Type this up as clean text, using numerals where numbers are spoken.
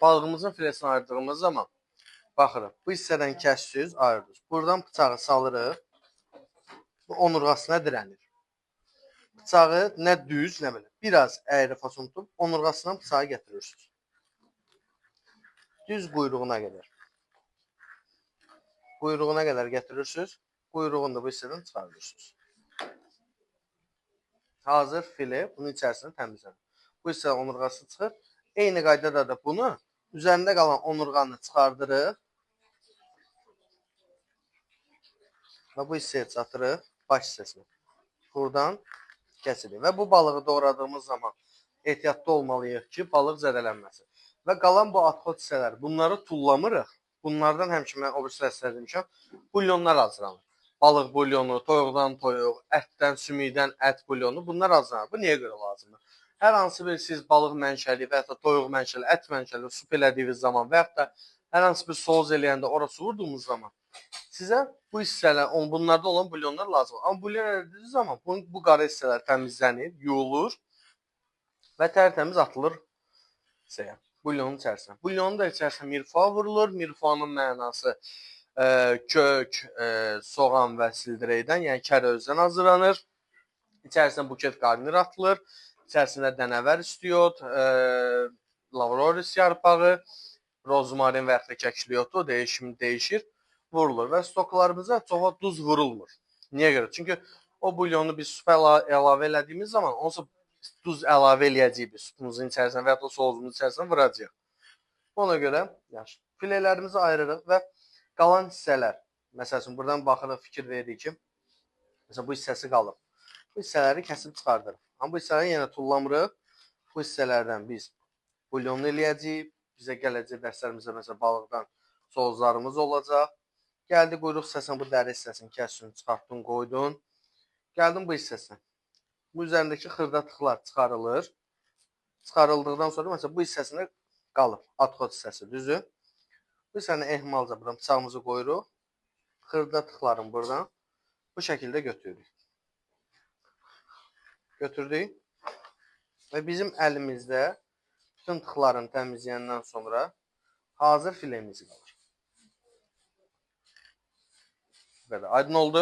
Balığımızın filesini ayırdığımız zaman baxırıq. Bu hissədən kəstiz, ayırırıq. Buradan bıçağı salırıq. Bu onurğasına dirənir. Bıçağı nə düz, nə belə. Biraz əyri fason tutub onurğasından bıçağı gətirirsiniz. Düz quyruğuna qədər. Quyruğuna qədər gətirirsiniz. Quyruğunu da bu hissədən çıxarırsınız. Hazır file bunun içərisini təmizlənir. Bu hissə onurğası çıxır. Eyni qaydada da bunu üzərində qalan onurğanı çıxardırıq. Və bu hissəyə çatırıq, baş hissəsinə. Buradan kəsirik. Və bu balığı doğradığımız zaman ehtiyatlı olmalıyıq ki, balıq zədələnməsin. Və qalan bu atxod hissələr, bunları tullamırıq. Bunlardan həmişə mən o bir hissələr demişəm, bulyonlar hazırlanır. Balıq bulyonu, toyuqdan toyuq, ətdən, sümükdən ət bulyonu, bunlar hazırlanır. Bu niyə görə lazımdır? Hər hansı bir siz balıq mənşəli və yaxud da toyuq mənşəli, ət mənşəli sup elədiyiniz zaman və yaxud da hər hansı bir soğuz eləyəndə ora su vurduğumuz zaman sizə bu hissələr, bunlarda olan bulyonlar lazımdır. Amma bulyon elədiyiniz zaman bu qara hissələr təmizlənir, yuyulur və tərtəmiz atılır hissəyə, bulyonun içərisinə. Bulyonun da içərisinə mirfua vurulur. Mirfuanın mənası kök, soğan və sildireydən, yəni kərözdən hazırlanır. İçərisinə buket qarnir atılır. İçərisində dənəvər istiot, lavroris yarpağı, rozmarin və yaxud da kəkli otu dəyişir, vurulur və stoklarımıza çox duz vurulmur. Niyə görə? Çünki o bulyonu biz supa əlavə elədiyimiz zaman onsuz duz əlavə eləyəcəyik biz supumuzun içərisinə və yaxud da soğuzumuzun içərisinə vuracağıq. Ona görə yaxşı. Filelərimizi ayırırıq və qalan hissələr, məsəl üçün buradan baxırıq, fikir veririk ki, məsələn bu hissəsi qalıb. Bu hissələri kəsib çıxardırıq. Amma bu hissələri yenə tullamırıq. Bu hissələrdən biz bulyonlu eləyəcəyik. Bizə gələcək dərslərimizdə məsələn balıqdan soğuzlarımız olacaq. Gəldi quyruq hissəsini, bu dəri hissəsini kəsdin, çıxartdın, qoydun. Gəldim bu hissəsinə. Bu üzərindəki xırda tıxlar çıxarılır. Çıxarıldıqdan sonra məsələn bu hissəsində qalıb atxod hissəsi, düzdür? Bu hissəni ehmalca buradan bıçağımızı qoyuruq. Xırda tıxlarını buradan bu şəkildə götürürük. Götürdük və bizim əlimizdə bütün tıxlarını təmizləyəndən sonra hazır filemiz qalır. Bu qədər. Aydın oldu?